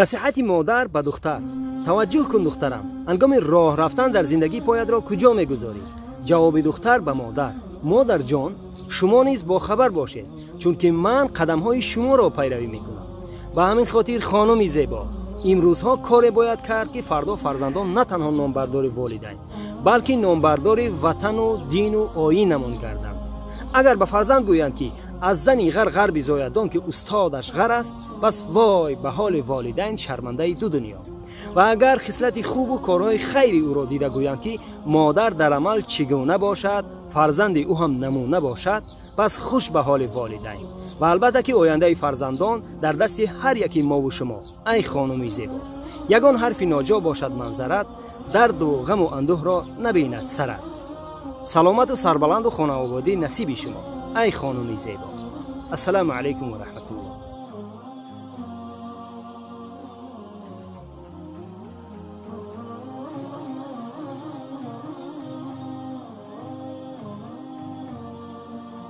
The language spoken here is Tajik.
Насиҳати модар ба духтар. Таваҷҷӯҳ кун, духтарам, ҳангоми роҳ рафтан дар зиндагӣ поятро куҷо мегузорӣ? Ҷавоби духтар ба модар: модарҷон, шумо низ бохабар бошед, чунки ман қадамҳои шуморо пайравӣ мекунам. Ба ҳамин хотир, хонуми зебо, имрӯзҳо коре бояд кард, ки фардо фарзандон на танҳо номбардори волидайн, балки номбардори ватану дину оинамон гарданд. Агар ба фарзанд гӯянд, ки аз зани ғар ғар бизояд, он ки устодаш ғар аст, пас вой ба ҳоли волидайн, шармандаи ду дунё. Ва агар хислати хубу корҳои хайри ӯро дида гӯянд, ки модар дар амал чӣ гуна бошад, фарзанди ӯ ҳам намуна бошад, пас хуш ба ҳоли волидайн. Ва албатта ки ояндаи фарзандон дар дасти ҳар яки мову шумо. Ай хонуми зебо, ягон ҳарфи ноҷо бошад манзарат, дарду ғаму андӯҳро набинад сарат. Саломату сарбаланду хонаободӣ насиби шумо, ай хонуми зебо. Ассалому алайкум ва раҳматуллоҳ.